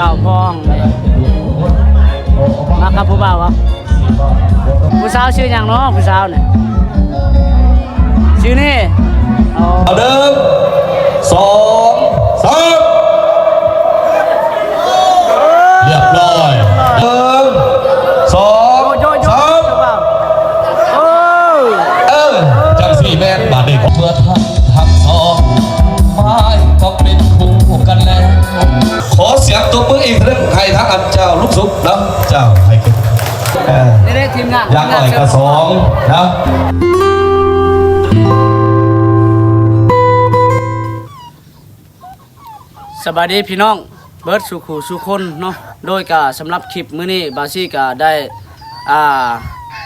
ເອົາພ້ອມ ມາກັບຜູ້ບ່າວບໍ່? ຜູ້ສາວຊື່ຫຍັງເນາະ? ຜູ້ສາວນີ້ ຊື່ນີ້. ເອົາ ເອົາ ໜຶ່ງ ສອງ ສາມ ຮຽບຮ້ອຍ. ໜຶ່ງ ສອງ ສາມ. ເອີ ເອີ ຈັ່ງຊີ້ແມ່ນບາດນີ້ ເມື່ອທ່ານທັງສອງໝາຍກໍເປັນຄູ່ກັນແລ້ວ. ຂໍສຽງຕົບມືອີກເທື່ອໜຶ່ງໃຫ້ທາງອັນເຈົ້າລຸງສຸກນຳ ເຈົ້າໃຫ້ຂຶ້ນ ເອີ ນີ້ເດ້ທີມງານ ຢ່າງໜ້ອຍກໍສອງນະ. ສະບາຍດີພີ່ນ້ອງເບິດສູ່ຄູ່ສູ່ຄົນເນາະ. ໂດຍກະສຳລັບຄລິບມື້ນີ້ ບ່າວຊີກະໄດ້ ອ່າ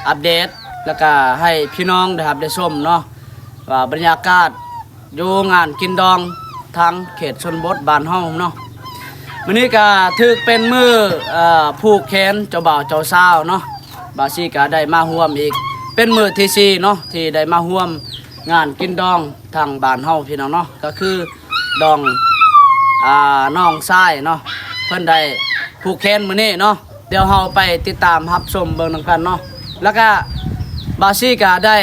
ອັບເດດ ແລ້ວກະໃຫ້ພີ່ນ້ອງໄດ້ຮັບໄດ້ຊົມເນາະ ວ່າບັນຍາກາດ ຢູ່ງານກິນດອງທາງເຂດຊົນນະບົດບ້ານເຮົາເນາະ. ມື້ນີ້ກະຖືກເປັນມື້ ເອີ ຜູກແຂນເຈົ້າບ່າວເຈົ້າສາວເນາະ. ບ່າວຊີກະໄດ້ມາຮ່ວມອີກ ເປັນມື້ທີສີ່ເນາະ ທີ່ໄດ້ມາຮ່ວມງານກິນດອງທາງບ້ານເຮົາພີ່ນ້ອງເນາະ ກະຄືດອງ ອ່າ ນ້ອງຊາຍເນາະ ເພິ່ນໄດ້ຜູກແຂນມື້ນີ້ເນາະ. ດຽວເຮົາໄປຕິດຕາມຮັບຊົມເບິ່ງນຳກັນເນາະ. ແລ້ວກະບ່າວຊີກະໄດ້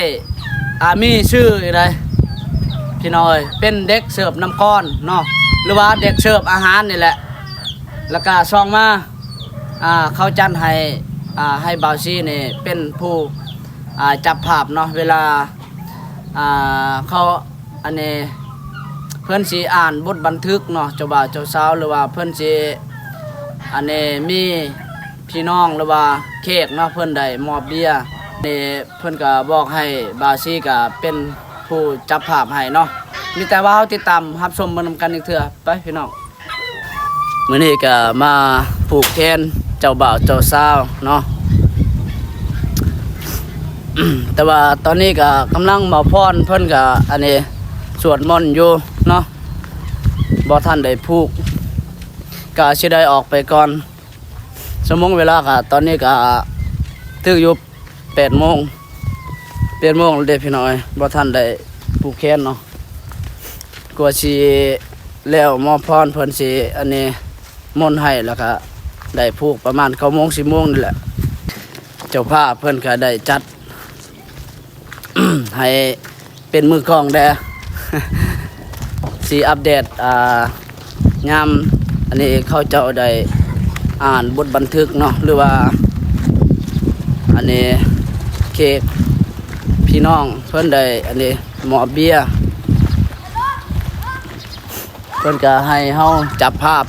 ອ່າ ມີຊື່ອີກໃດ໋ພີ່ນ້ອງເອີຍ ເປັນເດັກເສີບນ້ຳກ້ອນເນາະ ຫຼືວ່າເດັກເສີບອາຫານນີ້ແຫຼະ. ແລ້ວກະສອງມາ ອ່າ ເຂົາຈັດໃຫ້ ອ່າ ໃຫ້ບ່າວຊີນີ້ເປັນຜູ້ ອ່າ ຈັບພາບເນາະ ເວລາ ອ່າ ເຂົາ ອັນນີ້ເພິ່ນຊິອ່ານບົດບັນທຶກເນາະ ເຈົ້າບ່າວເຈົ້າສາວ ຫຼືວ່າເພິ່ນຊິ ອັນນີ້ມີພີ່ນ້ອງ ຫຼືວ່າແຂກເນາະ ເພິ່ນໄດ້ມອບເບຍ ນີ້ເພິ່ນກະບອກໃຫ້ບ່າວຊີກະເປັນຜູ້ຈັບພາບໃຫ້ເນາະ. ມີແຕ່ວ່າເຮົາຕິດຕາມຮັບຊົມເບິ່ງນຳກັນອີກເທື່ອ ໄປພີ່ນ້ອງ. ມື້ນີ້ກະມາຜູກແຂນເຈົ້າບ່າວເຈົ້າສາວເນາະ ແຕ່ວ່າຕອນນີ້ກະກຳລັງ ໝໍພອນເພິ່ນກະ ອັນນີ້ ສວດມົນຢູ່ເນາະ ບໍ່ທັນໄດ້ຜູກ ກະຊິໄດ້ອອກໄປກ່ອນ. ຊົ່ວໂມງເວລາກະຕອນນີ້ກະຖືກຢູ່ ແປດໂມງ ແປດໂມງແລ້ວເດ້ພີ່ນ້ອງເອີຍ ບໍ່ທັນໄດ້ຜູກແຂນເນາະ. ກວ່າຊິແລ້ວ ໝໍພອນເພິ່ນຊິ ອັນນີ້ ມົນໃຫ້ ແລ້ວກະໄດ້ຜູກປະມານເກົ້າໂມງ ສິບໂມງນີ້ແຫຼະ. ເຈົ້າພາບເພິ່ນກະໄດ້ຈັດໃຫ້ ເປັນມືກ້ອງແດ່ ຊິອັບເດດ ອ່າ ຍາມ ອັນນີ້ເຂົາເຈົ້າໄດ້ອ່ານບົດບັນທຶກເນາະ ຫຼືວ່າ ອັນນີ້ເຂກພີ່ນ້ອງເພິ່ນໄດ້ ອັນນີ້ ມອບເບຍ ເພິ່ນກະໃຫ້ເຮົາຈັບພາບ.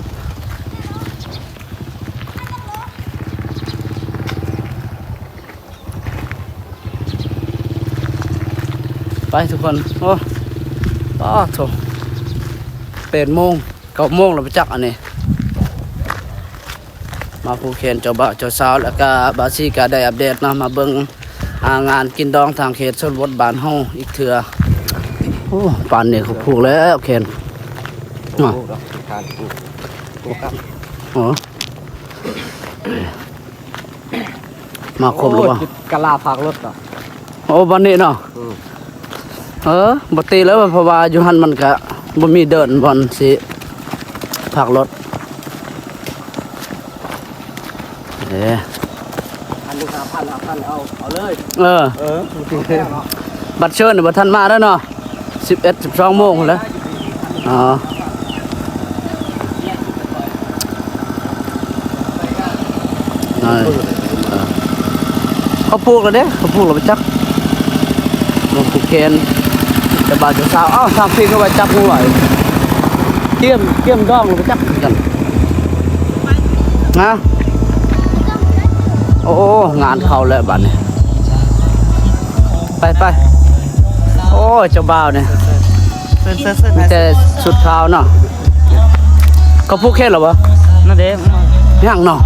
ໄປທຸກຄົນ ໂອ້ ປາດໂທ້ ແປດໂມງ ເກົ້າໂມງແລ້ວບໍ່ຈັກ ອັນນີ້ ມາຜູກແຂນເຈົ້າບ່າວເຈົ້າສາວ ແລ້ວກະບ່າວຊີກະໄດ້ອັບເດດເນາະ ມາເບິ່ງ ອ່າ ງານກິນດອງທາງເຂດຊົນນະບົດບ້ານເຮົາອີກເທື່ອ. ໂອ້ ປານນີ້ເຂົາຜູກແລ້ວແຂນ ໂອ້ ມາຄົບແລ້ວບໍ່? ໂອ້ ກະລາພາກລົດເນາະ. ໂອ້ ບັດນີ້ເນາະ ອືມ ເອີ ບໍ່ຕິແລ້ວ ເພາະວ່າຢູ່ຫັ້ນມັນກະບໍ່ມີເດີ່ນບ່ອນຊິພາກລົດ. ເອີ ອັນໜຶ່ງຫ້າພັນ ຫ້າພັນ ເອົາ ເອົາເລີຍ. ເອີ ເອີ ບັດເຊີນບໍ່ທັນມາເດີເນາະ. ສິບເອັດ ສິບສອງໂມງພຸ້ນແຫຼະ. ອໍ ເອີ ເຂົາຜູກແລ້ວເດ້ ເຂົາຜູກແລ້ວບໍ່ຈັກ ມາຜູກແຂນເຈົ້າບ່າວເຈົ້າສາວ. ເອົ້າ ທາງພີ້ຄືວ່າຈັບງວ ກຽມ ກຽມດອງແລ້ວບໍ່ຈັກຄືກັນ ຮະ. ໂອ້ ງານເຂົ້າແລ້ວບັດນີ້ ໄປໆ. ໂອ້ຍ ເຈົ້າບ່າວນີ້ ເຊີນ ເຊີນ ເຊີນ ມີແຕ່ຊຸດຂາວເນາະ. ເຂົາຜູກແຂນແລ້ວບໍ່? ນັ້ນເດ້ ຍັງເນາະ.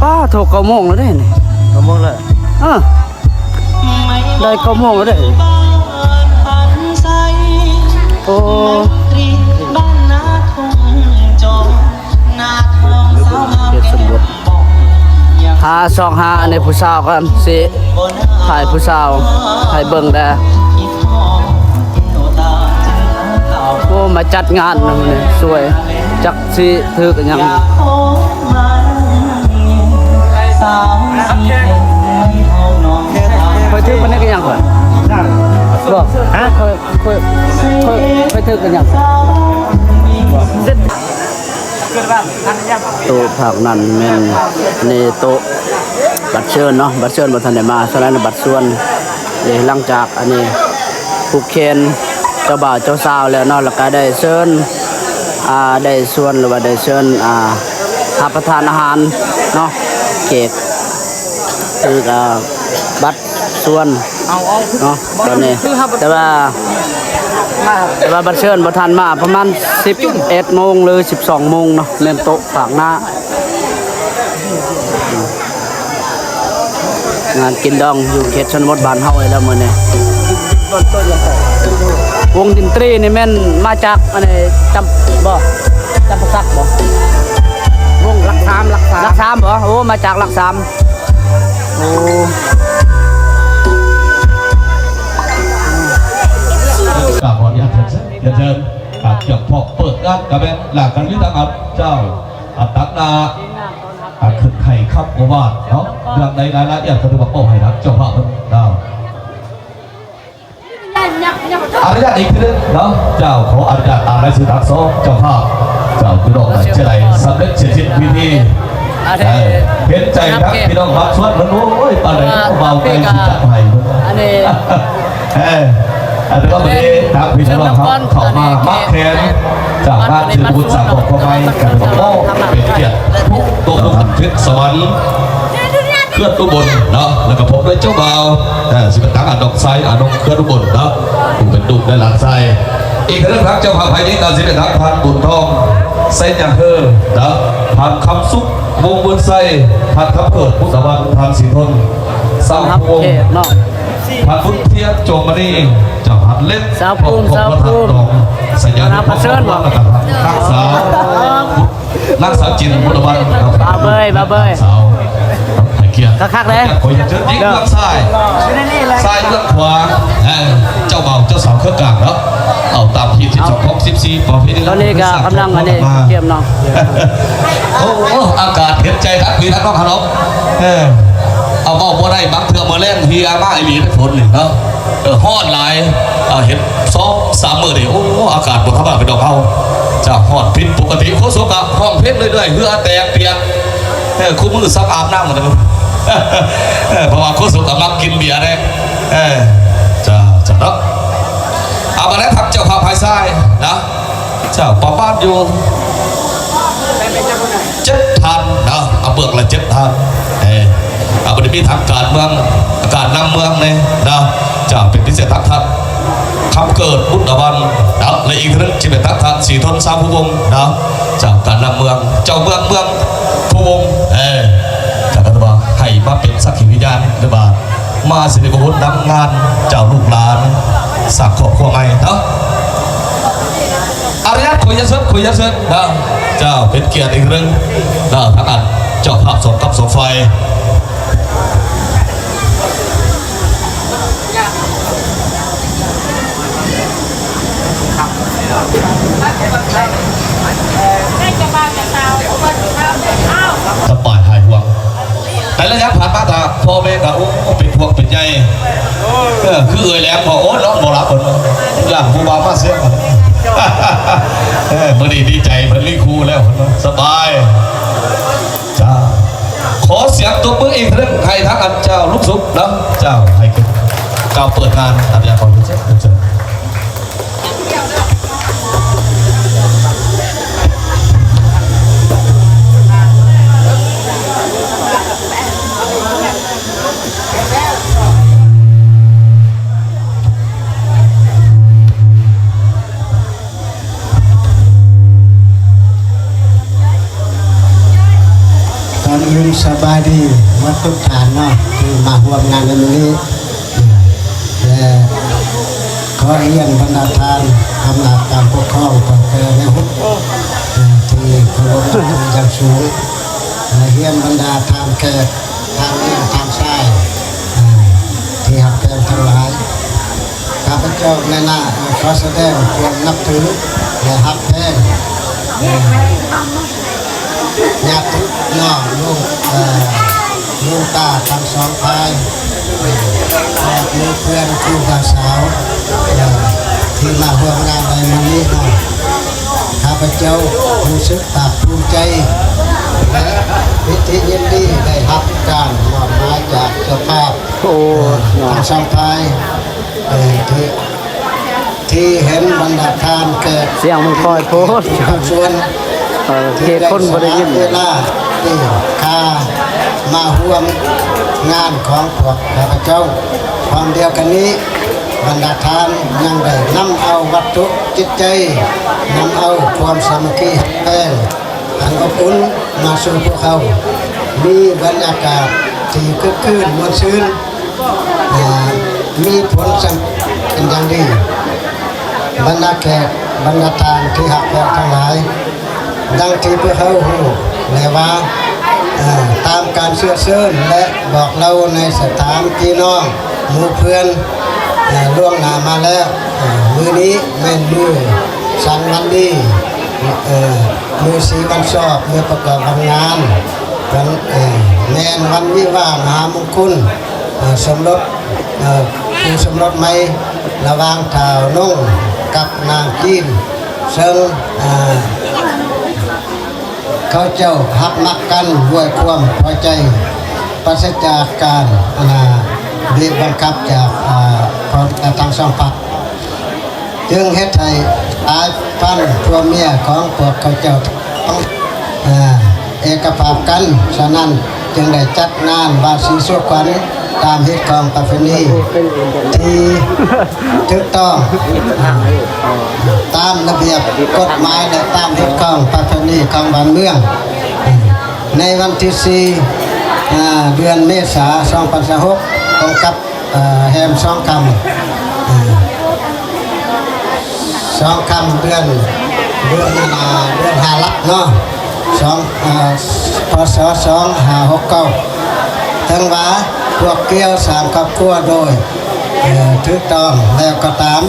ປ້າໂທ້ ເກົ້າໂມງແລ້ວເດ້ນີ້ ເກົ້າໂມງແລ້ວ. ເອີ ໄດ້ເກົ້າໂມງແລ້ວເດ້. ໂອ້ ເຂດຊົນນະບົດ ຫາຊອກຫາ ອັນນີ້ຜູ້ສາວກ່ອນ ຊິຖ່າຍຜູ້ສາວໃຫ້ເບິ່ງແດ່. ໂອ້ ມາຈັດງານນຳນີ້ ສວຍ ຈັກຊິຖືກອີຫຍັງ. ຂ້ອຍຖືກປານນີ້ກໍຫຍັງຂ້ອຍ. ບໍ່. ຮະ? ຂ້ອຍ ຂ້ອຍ ຂ້ອຍ ຂ້ອຍຖືກກໍຫຍັງ. ໂຕະພາກນັ້ນແມ່ນ ອັນນີ້ໂຕະບັດເຊີນເນາະ, ບັດເຊີນບໍ່ທັນໄດ້ມາ, ສະນັ້ນບັດຊວນ. ເດ ຫຼັງຈາກອັນນີ້ຜູກແຂນເຈົ້າບ່າວເຈົ້າສາວແລ້ວເນາະ, ແລ້ວກໍໄດ້ເຊີນ ອ່າ ໄດ້ຊວນ ຫຼືວ່າໄດ້ເຊີນ ອ່າ ຮັບປະທານອາຫານເນາະ, ແຂກ ຄື ອ່າ ບັດຊວນເນາະຕອນນີ້. ແຕ່ວ່າ ແຕ່ວ່າບັດເຊີນບໍ່ທັນມາ, ປະມານສິບເອັດໂມງ ຫຼື ສິບສອງໂມງເນາະ, ແມ່ນໂຕະພາກໜ້າ. ງານກິນດອງຢູ່ເຂດຊົນນະບົດບ້ານເຮົານີ້ແຫຼະມື້ນີ້. ວົງດົນຕຣີນີ້ແມ່ນມາຈາກອັນນີ້ຈຳ ບໍ່ ຈຳປາສັກບໍ່? ວົງຫຼັກສາມ ຫຼັກສາມ ຫຼັກສາມບໍ່? ໂອ້ ມາຈາກຫຼັກສາມ. ໂອ້ ກາບຂໍອະນຸຍາດເຊີນ ເຊີນ ເຊີນ ກາບຈຽມພ້ອມເປີດງານກະແມ່ນ ແລ້ວກະມີທັງ ເຈົ້າ ອາ ຕັກໜ້າ ອາ ຂຶ້ນໄຂ່ຄຳໂອວາດເນາະ ເລື່ອງໃດລາຍລະອຽດກໍຖືວ່າມອບໃຫ້ທາງເຈົ້າພາບເພິ່ນເນາະ. ອະນຸຍາດອີກເທື່ອໜຶ່ງເນາະ ເຈົ້າ ຂໍອະນຸຍາດຕາມລາຍຊື່ທັງສອງເຈົ້າພາບ ເຈົ້າ ພີ່ນ້ອງຈະໄດ້ສຳເລັດເສັດສິ້ນພິທີ. ເອີ ເຫັນໃຈທັງພີ່ນ້ອງບາງສ່ວນເພິ່ນ ໂອ້ຍ ປານໃດເນາະ ບ່າວໄກ່ຊິຈັດໃຫ້ເພິ່ນ. ອັນນີ້ ເອີ ອັນນີ້ກໍເປັນທາງພີ່ນ້ອງເຮົາເຂົ້າມາມັກແຂນຈາກງານສິລະບຸດສ້າງຄອບຄົວໃໝ່ ກໍຖືວ່າ ໂອ້ ເປັນກຽດທຸກຕົວບຸກເທດສະຫວັນ ເຂື່ອນອຸບົນເນາະ ແລ້ວກໍພົບດ້ວຍເຈົ້າບ່າວ ເອີ ຊິເປັນທາງອານ້ອງຊາຍ ອານ້ອງເຂື່ອນອຸບົນເນາະ ຜູ້ເປັນລູກແລະຫຼານຊາຍ. ອີກເລື່ອງທາງເຈົ້າພາບໃຫ້ນີ້ກໍຊິເປັນທາງທ່ານບຸນທອງ ໄຊຍະເຮີເນາະ ທ່ານຄຳສຸກ ວົງເມືອງໄຊ ທ່ານຄຳເກີດ ພຸດທະວັນ ທ່ານສີທົນ ສາວ ວົງ ທ່ານບຸນທຽນ ໂຈມມະນີ ເຈົ້າ ທ່ານເລັກ ສາວພູມ ສາວພູມ ນາງສາວ ນາງສາວຈິນ ບຸດຕະວັນ ບ່າວເບີຍ ບ່າວເບີຍ ສາວ ໃຫ້ກຽດຄັກໆເດ້ ຂໍຮຽນເຊີນຍິງເບື້ອງຊ້າຍ ຊາຍເບື້ອງຂວາ ເອີ ເຈົ້າບ່າວເຈົ້າສາວເຄືອກາງເນາະ ເອົາຕາມຮີດສິບສອງ ຂອງສິບສີ່ ປະເພນີ ຕອນນີ້ກໍກຳລັງອັນນີ້ກຽມເນາະ. ໂອ້ ອາກາດເຫັນໃຈທັງພີ່ທັງນ້ອງເຮົາເນາະ ເອີ ເອົາເວົ້າບໍ່ໄດ້ ບາງເທື່ອມື້ແລງເຮຍມາອີ່ຫຼີເດ້ຝົນນີ້ເນາະ. ເອີ ຮ້ອນຫຼາຍ ເອີ ເຫັນສອງສາມມື້ນີ້ ໂອ້ ອາກາດບໍ່ທຳມະດາ ພີ່ນ້ອງເຮົາ ຈະຮ້ອນຜິດປົກກະຕິ. ໂຄສົກກະຮ້ອງເພງເລື້ອຍໆ ເຫື່ອແຕກປຽກ ເອີ ຄູ່ມື້ຊັກອາບນ້ຳ ເອີ ເອີ ເພາະວ່າໂຄສົກກະມັກກິນເບຍແດ່ ເອີ ເຈົ້າ ເຈົ້າເນາະ. ເອົາ ບາດນີ້ທັງເຈົ້າພາບຝ່າຍຊ້າຍນະ ເຈົ້າ ປະມານຢູ່ເຈັດທ່ານເນາະ ເອົາ ເບື້ອງລະເຈັດທ່ານ ເອີ ເອົາ ບໍ່ໄດ້ມີທັງການເມືອງ ການນຳເມືອງແດ່ເນາະ ເຈົ້າ ເປັນພິເສດທັງທ່ານຄຳເກີດ ບຸນຕະວັນເນາະ ແລະ ອີກເທື່ອໜຶ່ງຊິເປັນທັງທ່ານສີທົນ ຊາວພູວົງເນາະ ເຈົ້າ ການນຳເມືອງ ເຈົ້າເມືອງ ເມືອງພູວົງ ເອີ ເຈົ້າ ກໍຖືວ່າໃຫ້ມາເປັນສັກຂີພະຍານ ຫຼືວ່າ ມາສິລິມຸງຄຸນນຳງານເຈົ້າລູກຫຼານສ້າງຄອບຄົວໃໝ່ເນາະ. ອະນຸຍາດ ຂໍຮຽນເຊີນ ຂໍຮຽນເຊີນເນາະ ເຈົ້າ ເປັນກຽດອີກເລື່ອງເນາະ ທາງອັນເຈົ້າພາບສອງກັບສອງຝ່າຍ ສະບາຍຫາຍຫ່ວງ. ໃນໄລຍະຜ່ານມາ ຖ້າພໍ່ແມ່ກໍ ໂອ້ ເປັນຫ່ວງເປັນໃຍ ເອີ ຄືເອື້ອຍແຫຼມ ບອກ ໂອ້ ນອນບໍ່ຫຼັບ ເພິ່ນວ່າ ຢ້ານຜູ້ບ່າວມາເສຍ ເອີ ມື້ນີ້ດີໃຈ ເພິ່ນມີຄູ່ແລ້ວ ເພິ່ນວ່າ ສະບາຍ. ເຈົ້າ ຂໍສຽງຕົບມືອີກເທື່ອໜຶ່ງ ໃຫ້ທາງອັນເຈົ້າລຸງສຸກເນາະ ເຈົ້າ ໃຫ້ຂຶ້ນກ່າວເປີດງານ ອາຈານ ຂໍເຊີນເຊີນ. ກ່ອນອື່ນສະບາຍດີໝົດທຸກທ່ານເນາະ ທີ່ມາຮ່ວມງານໃນມື້ນີ້ ແລະ ຂໍຮຽນບັນດາທ່ານອຳນາດການປົກຄອງ ເຖົ້າແກ່ແມ່ຮຸດ ທີ່ເຄົາລົບນັບຖືຢ່າງສູງ ແລະ ຮຽນບັນດາທ່ານແຂກ ທາງຍິງທາງຊາຍ ທີ່ຮັກແພງທັງຫຼາຍ, ຂ້າພະເຈົ້າໃນນາມຂໍສະແດງຄວາມນັບຖື ແລະ ຮັກແພງ ຍາດພີ່ນ້ອງ ລຸງ ເອີ ລຸງປ້າທັງສອງຝ່າຍ ແລະ ໝູ່ເພື່ອນຄູບ່າວສາວ ເອີ ທີ່ມາຮ່ວມງານໃນມື້ນີ້ເນາະ. ຂ້າພະເຈົ້າຮູ້ສຶກພາກພູມໃຈ ແລະ ປິຕິຍິນດີໄດ້ຮັບການມອບໝາຍຈາກເຈົ້າພາບ ໂອ້ ເອີ ເນາະ ທັງສອງຝ່າຍ ເອີ ທີ່ ທີ່ເຫັນບັນດາທ່ານແຂກ ສຽງມັນຄ່ອຍໂພດ ສ່ວນ ເອີ ເຂດຄົນບໍ່ໄດ້ຍິນ ເວລາທີ່ຂ້າມາຮ່ວມງານຂອງພວກຂ້າພະເຈົ້າ. ພ້ອມດຽວກັນນີ້ ບັນດາທ່ານຍັງໄດ້ນຳເອົາວັດຖຸຈິດໃຈ, ນຳເອົາຄວາມສາມັກຄີຮັກແພງອັນອົບອຸ່ນມາສູ່ພວກເຮົາ. ມີບັນຍາກາດທີ່ຄຶກຄື້ນມ່ວນຊື່ນ ອາ ມີຜົນສຳເລັດເປັນຢ່າງດີ. ບັນດາແຂກ, ບັນດາທ່ານທີ່ຮັກແພງທັງຫຼາຍ, ດັ່ງທີ່ພວກເຮົາຮູ້ແລ້ວວ່າ, ເອີ, ຕາມການເຊື້ອເຊີນ ແລະ ບອກເລົ່າໃນສະຖານພີ່ນ້ອງໝູ່ເພື່ອນ, ເອີ, ລ່ວງໜ້າມາແລ້ວ, ເອີ, ມື້ນີ້ແມ່ນມື້ສັນວັນດີ, ເອີ, ມື້ສີວັນຊອບ, ມື້ປະກອບວັນງານ, ວັນ, ເອີ, ແມ່ນວັນວິວາມະຫາມຸງຄຸນ, ເອີ, ສົມລົດ, ເອີ, ຄູ່ສົມລົດໃໝ່ ລະຫວ່າງທ້າວນົງກັບນາງຈີນ, ເຊິ່ງ, ເອີ, ເຂົາເຈົ້າຮັກມັກກັນດ້ວຍຄວາມພໍໃຈ, ປາສະຈາກການ, ອັນນາ, ບີບບັງຄັບຈາກ, ອາ, ພໍ່ແມ່ທັງສອງພັກ, ຈຶ່ງເຮັດໃຫ້ສາຍພັນຜົວເມຍຂອງພວກເຂົາເຈົ້າ ອາ, ເອກະພາບກັນ, ສະນັ້ນຈຶ່ງໄດ້ຈັດງານບາສີສູ່ຂວັນຕາມຮີດຄອງປະເພນີທີ່ຖືກຕ້ອງ, ອາ, ຕາມລະບຽບກົດໝາຍ ແລະ ຕາມຮີດຄອງປະເພນີຂອງບ້ານເມືອງ. ໃນວັນທີສີ່ ອາ, ເດືອນເມສາ ສອງພັນຊາວຫົກ ຕົງກັບ ເອີ ແຮມສອງຄ່ຳ, ເອີ ສອງຄ່ຳເດືອນ, ເດືອນ, ເດືອນຫ້າລັດເນາະ, ສອງ, ເອີ ພ.ສ. ສອງຫ້າຫົກເກົ້າ ເຖິງວ່າພວກກ່ຽວສ້າງຄອບຄົວໂດຍ, ເອີ ຖືກຕ້ອງແລ້ວກໍຕາມ,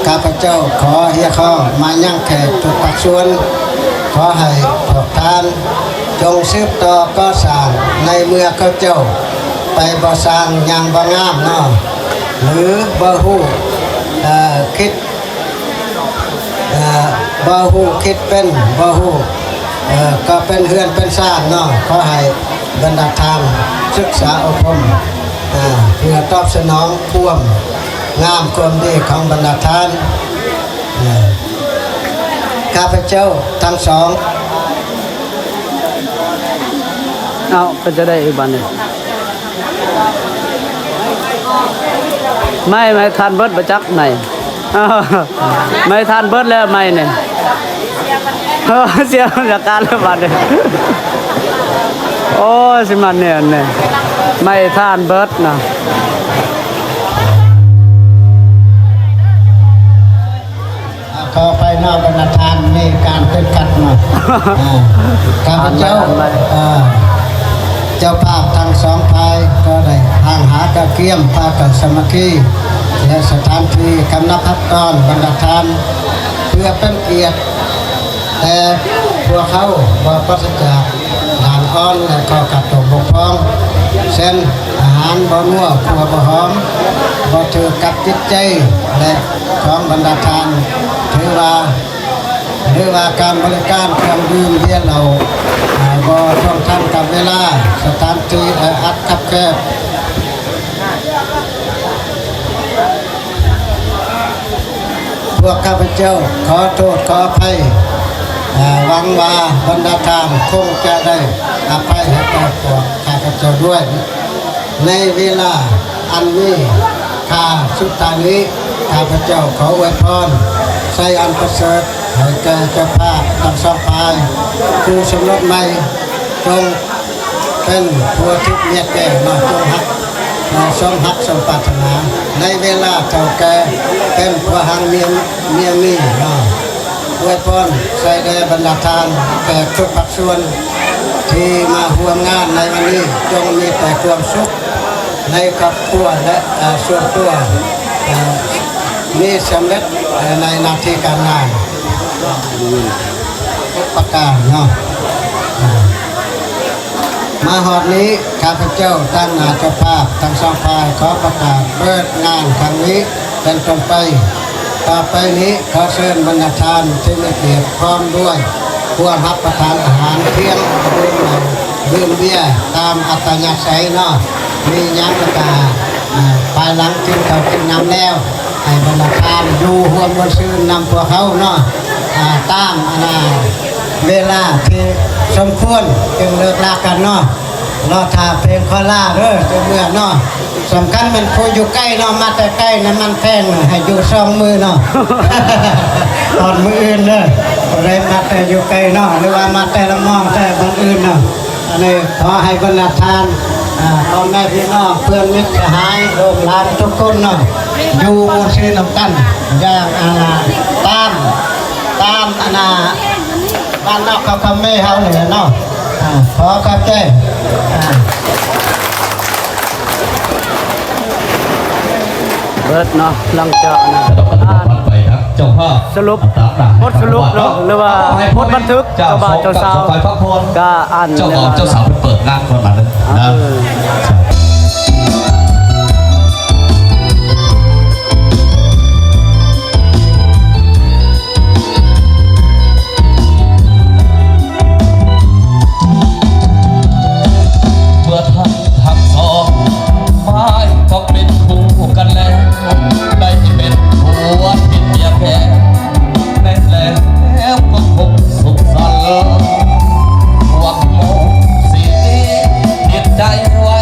ຂ້າພະເຈົ້າຂໍຮຽກຮ້ອງມາຍັງແຂກທຸກພາກສ່ວນ, ຂໍໃຫ້ພວກທ່ານ ຈົ່ງສືບຕໍ່ກໍ່ສ້າງ, ໃນເມື່ອເຂົາເຈົ້າໄປບໍ່ສ້າງຢ່າງບໍ່ງາມເນາະ ຫຼືບໍ່ຮູ້, ເອີ, ຄິດ, ເອີ, ບໍ່ຮູ້ຄິດເປັນ, ບໍ່ຮູ້, ເອີ, ກໍເປັນເຮືອນເປັນຊານເນາະ. ຂໍໃຫ້ບັນດາທ່ານສຶກສາອົບຮົມ, ເອີ, ເພື່ອຕອບສະໜອງຄວາມງາມຄວາມດີຂອງບັນດາທ່ານ. ເອີ, ຂ້າພະເຈົ້າທັງສອງ ເອົາ ເປັນຈັ່ງໃດອີກບາດນີ້? ໄມ້, ໄມ້ທ່ານເບິດບໍ່ຈັກໄມ້? ໄມ້ທ່ານເບິດແລ້ວໄມ້ນີ້. ເອີ ເສຍບັນຍາກາດແລ້ວບາດນີ້. ໂອ້ຍ ຊິມາແນວນີ້ ໄມ້ທ່ານເບິດນະ. ຂໍອະໄພເນາະ ບັນດາທ່ານ ມີການຕິດຂັດເນາະ. ອ່າ ຂ້າພະເຈົ້າ ອ່າ ເຈົ້າພາບທັງສອງຝ່າຍກໍໄດ້ຮ່າງຫາກະກຽມພາກັນສາມັກຄີ ແລະ ສະຖານທີ່ຄຳນັບຮັບຕ້ອນບັນດາທ່ານ ເພື່ອເປັນກຽດ ແຕ່ພວກເຮົາບໍ່ປາສະຈາກດ່ານອ່ອນ ແລະ ຂໍ້ຂັດຕົກບົກຜ່ອງ ເຊັ່ນ ອາຫານບໍ່ນົວ ຄົວບໍ່ຫອມ ບໍ່ຖືກກັບຈິດໃຈ ແລະ ຂອງບັນດາທ່ານ ຖືວ່າ ຫຼືວ່າການບໍລິການເຄື່ອງດື່ມເບຍເຫຼົ້າ ອາ ບໍ່ທ່ວງທັນກັບເວລາ, ສະຖານທີ່ແອອັດຄັບແຄບ. ພວກຂ້າພະເຈົ້າຂໍໂທດຂໍອະໄພ, ອາ ຫວັງວ່າບັນດາທ່ານຄົງຈະໄດ້ອະໄພໃຫ້ແກ່ພວກຂ້າພະເຈົ້າດ້ວຍ. ໃນເວລາອັນມີຄ່າສຸດທ້າຍນີ້, ຂ້າພະເຈົ້າຂໍອວຍພອນໄຊອັນປະເສີດໃຫ້ແກ່ເຈົ້າພາບທັງສອງຝ່າຍ, ຄູ່ສົມລົດໃໝ່ ຈົ່ງເປັນຜົວທິບເມຍແກ້ວມາ, ຈົ່ງຮັກ ແລະ ສົມຮັກສົມປາດຖະໜາ. ໃນເວລາເຖົ້າແກ່ ເປັນຜົວຮັງເມຍ ເມຍມີເນາະ. ອວຍພອນໃສ່ແດ່ບັນດາທ່ານແຂກທຸກພາກສ່ວນທີ່ມາຮ່ວມງານໃນວັນນີ້, ຈົ່ງມີແຕ່ຄວາມສຸກໃນຄອບຄົວ ແລະ ເອີ ສ່ວນຕົວ, ເອີ ມີສຳເລັດ, ເອີ ໃນໜ້າທີ່ການງານ. ປະການເນາະ ມາຮອດນີ້ ຂ້າພະເຈົ້າຕາງໜ້າເຈົ້າພາບທັງສອງຝ່າຍ ຂໍປະກາດເປີດງານຄັ້ງນີ້ເປັນຕົ້ນໄປ. ຕໍ່ໄປນີ້ ຂໍເຊີນບັນດາທ່ານທີ່ມີກຽດ ພ້ອມດ້ວຍຜູ້ຮັບປະທານອາຫານ ພຽງດື່ມເບຍຕາມອັດຕະຍາໄສເນາະ ມີຫຍັງລະກະ ອາ ພາຍຫຼັງກິນເຂົ້າກິນນ້ຳແລ້ວ ໃຫ້ບັນດາທ່ານຢູ່ຮ່ວມມ່ວນຊື່ນນຳພວກເຮົາເນາະ ອາ ຕາມອັນນ່າເວລາທີ່ສົມຄວນຈຶ່ງເລີກລາກັນເນາະ. ລໍຖ້າເພງຂໍລາເດີ ຈັ່ງເມືອເນາະ. ສຳຄັນແມ່ນຜູ້ຢູ່ໃກ້ເນາະ ມາແຕ່ໄກນ້ຳມັນແພງ ໃຫ້ຢູ່ສອງມື້ເນາະ ຮອດມື້ອື່ນເດີ. ຜູ້ໃດມາແຕ່ຢູ່ໄກເນາະ ຫຼືວ່າມາແຕ່ລະມອງ ແຕ່ບ່ອນອື່ນເນາະ ອັນນີ້ຂໍໃຫ້ບັນດາທ່ານ ອາ ພໍ່ແມ່ພີ່ນ້ອງ ເພື່ອນມິດສະຫາຍ ລູກຫຼານທຸກຄົນເນາະ ຢູ່ໝູ່ຊື່ນຳກັນ ຢ່າງ ອາ ຕາມ ຕາມ ອັນນ່າ ບ້ານນອກເຂົາຄຳເມເຮົານີ້ແຫຼະເນາະ. ອາ ຂໍຂອບໃຈ ອາ ເບີດເນາະ ຫຼັງຈາກນັ້ນ ສະຫຼຸບ ບົດສະຫຼຸບເນາະ ຫຼືວ່າບົດບັນທຶກ ເຈົ້າບ່າວເຈົ້າສາວ ກະອ່ານ ເຈົ້າບ່າວເຈົ້າສາວເພິ່ນເປີດງານກ່ອນບາດນີ້ນະ. ເມື່ອທ່ານທັງສອງໝາຍຕ້ອງເປັນຄູ່ກັນແລ້ວ ໄດ້ເປັນຜົວທິດເມຍແທ້ ແມ່ນແລ້ວກໍຄົງສຸກສັນ ພວກໝູ່ຊິຕິດໃຈໄວ້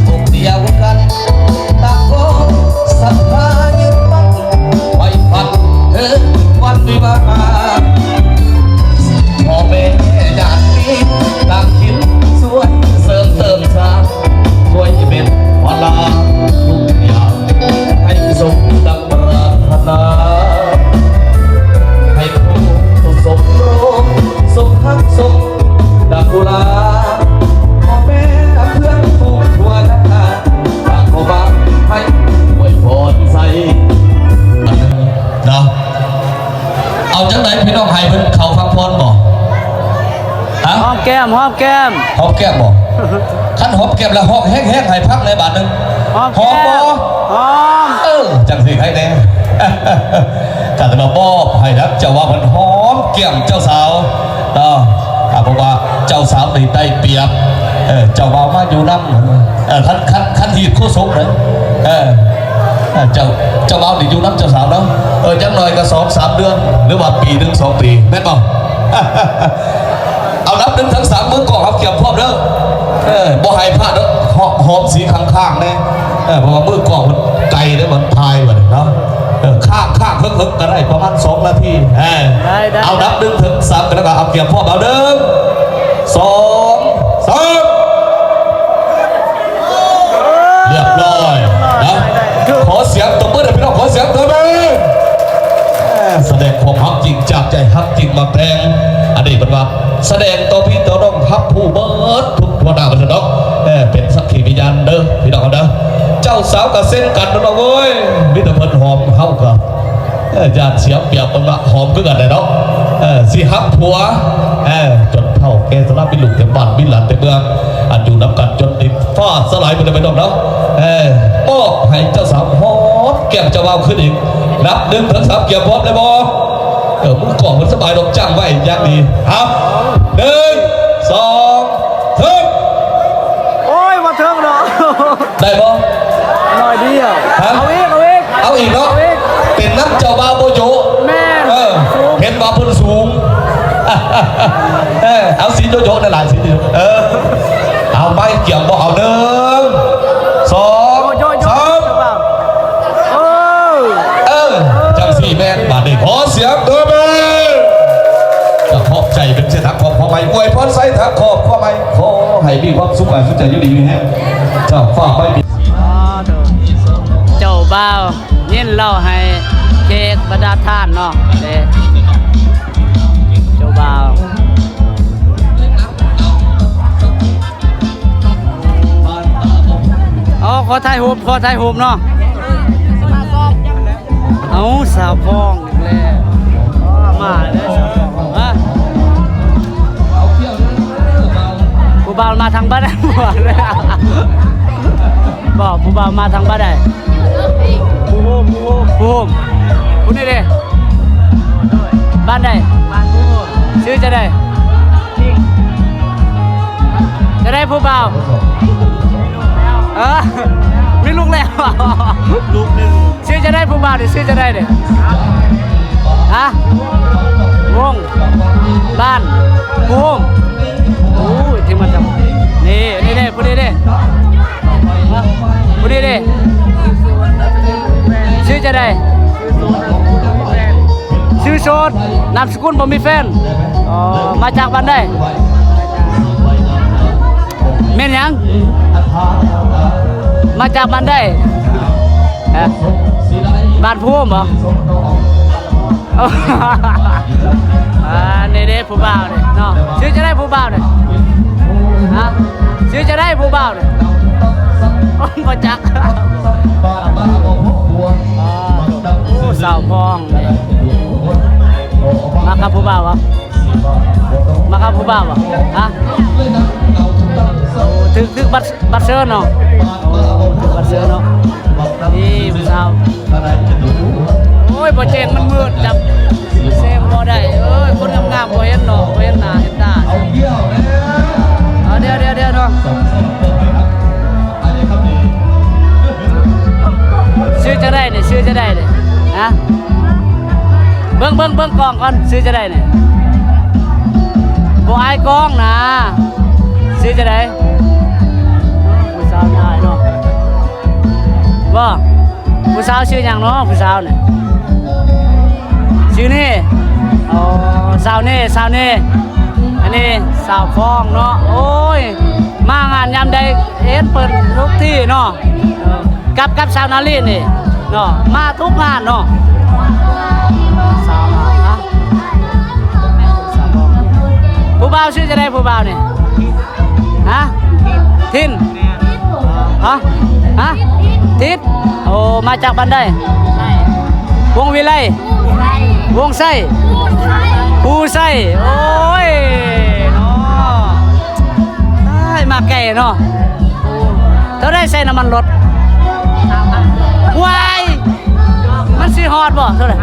ອົກດຽວກັນ ຕ່າງຄົນສັດທາຍຶດໝັ້ນ ໄວ້ຝັນເຖິງວັນວິວາ ພໍ່ແມ່ຍາດມີຕ່າງຖິ່ນຊ່ວຍເສີມເຕີມສ້າງ ຊ່ວຍເປັນພາລາທຸກຢ່າງ ໃຫ້ສົມດັ່ງປາດຖະໜາ ໃຫ້ຄູ່ສົມລົມສົມຮັກສົມ ດາກກຸລາ ພໍ່ແມ່ເພື່ອນທຸກທົ່ວໜ້າ ຝາກຂໍ້ຄວາມໃຫ້ອວຍພອນໃສ່ເນາະ. ເອົາຈັ່ງໃດພີ່ນ້ອງ ໃຫ້ເພິ່ນເຂົ້າພັກຜ່ອນບໍ່? ຮະ? ຫອມແກ້ມ ຫອມແກ້ມ ຫອມແກ້ມບໍ່? ຄັນຫອມແກ້ມແລ້ວ ຮ້ອງແຮງໆ ໃຫ້ຟັງແດ່ບາດໜຶ່ງ. ຫອມແກ້ມ ຫອມບໍ່? ຫອມ ເອີ ຈັ່ງຊິໃຫ້ແດ່. ກະຈະມາມອບໃຫ້ນຳເຈົ້າບ່າວເພິ່ນຫອມແກ້ມເຈົ້າສາວເນາະ ອາ ເພາະວ່າເຈົ້າສາວນີ້ໄດ້ປຽບ ເອີ ເຈົ້າບ່າວມາຢູ່ນຳ ເອີ ຄັນ ຄັນ ຄັນຮີດໂຄສົກເດີ ເອີ ເອີ ເຈົ້າ ເຈົ້າບ່າວນີ້ຢູ່ນຳເຈົ້າສາວເນາະ ເອີ ຢ່າງໜ້ອຍກໍສອງສາມເດືອນ ຫຼືວ່າປີໜຶ່ງສອງປີ ແມ່ນບໍ່? ເອົານັບໜຶ່ງເຖິງສາມ ມືກ້ອງເຮົາກຽມພ້ອມເດີ ເອີ ບໍ່ໃຫ້ພາດເດີ ຫອມສີຂ້າງໆແດ່ ເອີ ເພາະວ່າມືກ້ອງມັນໄກເດ້ ມັນຖ່າຍບັດນີ້ເນາະ ເອີ ຄ້າງໆເຫິກໆກໍໄດ້ ປະມານສອງນາທີ ເອີ ໄດ້ໆ ເອົານັບໜຶ່ງເຖິງສາມ ກໍແລ້ວກໍເອົາກຽມພ້ອມ ເອົາ ໜຶ່ງ ສອງ ສາມ ຮຽບຮ້ອຍເນາະ ຂໍສຽງຕົບມືໃຫ້ພີ່ນ້ອງ ຂໍສຽງຕົບມື ສະແດງຄວາມຮັກຈິງຈາກໃຈ ຮັກຈິງມັກແພງ ອັນນີ້ເພິ່ນວ່າ ສະແດງຕໍ່ພີ່ຕໍ່ນ້ອງຮັບຮູ້ເບິດທຸກທົ່ວໜ້າ ວ່າຊັ້ນເນາະ ເປັນສັກຂີພະຍານເດີພີ່ນ້ອງເຮົາເດີ ເຈົ້າສາວກໍເຊັ່ນກັນເນາະເວີຍ ມີແຕ່ເພິ່ນຫອມ ເຮົາກໍ ເອີ ຢ້ານເສຍປຽບ ເພິ່ນວ່າຫອມຄືກັນແຫຼະເນາະ ເອີ ຊິຮັກຜົວ ເອີ ຈົນເຖົ້າແກ່ຊະລາ ມີລູກເຕັມບ້ານ ມີຫຼານເຕັມເມືອງ ອັນຢູ່ນຳກັນຈົນດິນຟ້າສະຫຼາຍ ເພິ່ນໄປດອກເນາະ ເອີ ມອບໃຫ້ເຈົ້າສາວຫອມແກ້ມເຈົ້າບ່າວຄືນອີກ ນັບໜຶ່ງເຖິງສາມ ກຽມພ້ອມແລ້ວບໍ່? ເອີ ມືກ້ອງເພິ່ນສະບາຍດອກ ຈ້າງໄວ້ຢ່າງດີ ເອົາ ໜຶ່ງ ສອງ ສາມ ໂອ້ຍ ບໍ່ເຖິງດອກ ໄດ້ບໍ່? ໜ້ອຍດຽວ ຮະ? ເອົາອີກ ເອົາອີກ ເອົາອີກເນາະ ເອົາອີກ ເປັນນຳເຈົ້າບ່າວບໍ່ໂຈະ ແມ່ນ ເອີ ສູງ ເຫັນວ່າເພິ່ນສູງ ເອີ ເອົາສີໂຈະໆ ຫຼາຍໆ ສີໂຈະ ເອີ ເອົາໄປ ກຽມບໍ່ ເອົາ ໜຶ່ງ ສອງ ໂຈະໆ ສາມ ໂຈະໆ ເອີ ເອີ ຈັ່ງຊີ້ແມ່ນ ບາດນີ້ຂໍສຽງຕົບມື ກະຂອບໃຈເປັນເສດທາງຄອບຄົວໃໝ່ ອວຍພອນໃສ່ທາງຄອບຄົວໃໝ່ ຂໍໃຫ້ມີຄວາມສຸກກາຍສຸກໃຈ ຢູ່ດີມີແຮງ ເຈົ້າ ຝາກໄວ້ ເຈົ້າບ່າວຍິນເຫຼົ້າໃຫ້ເຄກບັນດາທ່ານເນາະ ເດ້ ເຈົ້າບ່າວ ເອົາ ຂໍຖ່າຍຮູບ ຂໍຖ່າຍຮູບເນາະ ເອົາ ສາວພອງອີກແລ້ວ ມາເດີສາວພອງ ມາ. ບ່າວມາທາງບ້ານໃດ? ບໍ່ ຜູ້ບ່າວມາທາງບ້ານໃດ? ພູໂຮມ ພູໂຮມ ພູໂຮມ. ຜູ້ນີ້ເດ້? ບ້ານໃດ? ບ້ານພູໂຮມ. ຊື່ຈັ່ງໃດ? ຈັ່ງໃດຜູ້ບ່າວ? ເອີ ມີລູກແລ້ວ. ລູກໜຶ່ງ. ຊື່ຈັ່ງໃດຜູ້ບ່າວນີ້? ຊື່ຈັ່ງໃດນີ້? ຮະ? ວົງ ບ້ານພູໂຮມ. ໂອ້ຍ ທີ່ມາຈາກ ນີ້ ນີ້ເດ້ ຜູ້ນີ້ເດ້ ຜູ້ນີ້ເດ້. ຊື່ຈັ່ງໃດ? ຊື່ໂສດ ນາມສະກຸນບໍ່ມີແຟນ. ອໍ ມາຈາກບ້ານໃດ? ແມ່ນຫຍັງ? ມາຈາກບ້ານໃດ? ຮະ? ບ້ານພູໂຮມບໍ່? ອ່າ ນີ້ເດ້ຜູ້ບ່າວນີ້ເນາະ. ຊື່ຈັ່ງໃດຜູ້ບ່າວນີ້? ຮະ? ຊື່ຈັ່ງໃດຜູ້ບ່າວນີ້? ໂອ້ ບໍ່ຈັກ. ອ່າ ໂອ້ ສາວພອງນີ້ ມັກກັບຜູ້ບ່າວບໍ່? ມັກກັບຜູ້ບ່າວບໍ່? ຮະ? ຖືກ ຖືກບັດ ບັດເຊີນເນາະ. ໂອ້ ບັດເຊີນເນາະ. ນີ້ຜູ້ສາວ. ໂອ້ຍ ບໍ່ແຈ້ງ ມັນມືດ ຈັບແສງບໍ່ໄດ້. ເອີຍ ຄົນງາມໆ ບໍ່ເຫັນເນາະ ບໍ່ເຫັນໜ້າເຫັນຕາ. ເອົາ ດຽວໆໆ ເນາະ. ຊື່ຈັ່ງໃດນີ້? ຊື່ຈັ່ງໃດນີ້? ຮະ? ເບິ່ງ ເບິ່ງ ເບິ່ງກ້ອງກ່ອນ ຊື່ຈັ່ງໃດນີ້? ບໍ່ອາຍກ້ອງນະ. ຊື່ຈັ່ງໃດ? ຜູ້ສາວນີ້ອາຍເນາະ. ບໍ່ ຜູ້ສາວຊື່ຫຍັງເນາະ? ຜູ້ສາວນີ້ ຊື່ເນ. ອໍ ສາວເນ ສາວເນ. ອັນນີ້ສາວຟອງເນາະ. ໂອ້ຍ ມາງານຍາມໃດເຫັນເພິ່ນທຸກທີ່ເນາະ. ກັບ ກັບສາວນາລີນີ້ເນາະ ມາທຸກງານເນາະ. ສາວ ຮະ? ຜູ້ບ່າວຊື່ຈັ່ງໃດຜູ້ບ່າວນີ້? ຮະ? ທິນ ຮະ? ຮະ? ທິດ. ໂອ້ ມາຈາກບ້ານໃດ? ວົງວິໄລ ວົງໄຊ ພູໄຊ. ໂອ້ຍ ເນາະ ຕາຍ ມາໄກເນາະ. ເທົ່າໃດໃສ່ນ້ຳມັນລົດ? ຫວ້າຍ ມັນຊິຮອດບໍ່? ເທົ່າໃດ?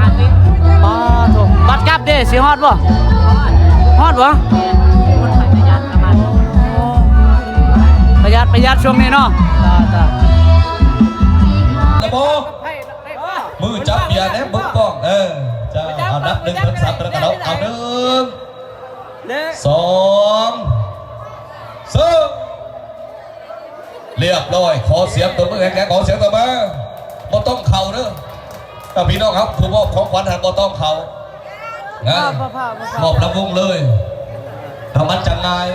ປາໂທ ບັດກັບເດ້ ຊິຮອດບໍ່? ຮອດບໍ່? ປະຢັດ ປະຢັດຊ່ວງນີ້ເນາະ. ຕາຍ ຕາຍ. ລະບົບ ມືຈັບເບຍແດ່ ເບິ່ງກ້ອງ. ເອີ ເຈົ້າ ເອົາ ນັບໜຶ່ງເຖິງສາມ ແຕ່ລະກະດອກ. ເອົາ ໜຶ່ງ ສອງ ສາມ ຮຽບຮ້ອຍ. ຂໍສຽງຕົບມືແຮງໆ ຂໍສຽງຕົບມື. ບໍ່ຕ້ອງເຂົ້າເດີ ຖ້າພີ່ນ້ອງເຮົາຜູ້ມອບຂອງຂວັນຫັ້ນບໍ່ຕ້ອງເຂົ້າ. ນະ ບໍ່ ບໍ່ ບໍ່ ບໍ່ ມອບລຳວົງເລີຍ ຖ້າມັນຈະງ່າຍ.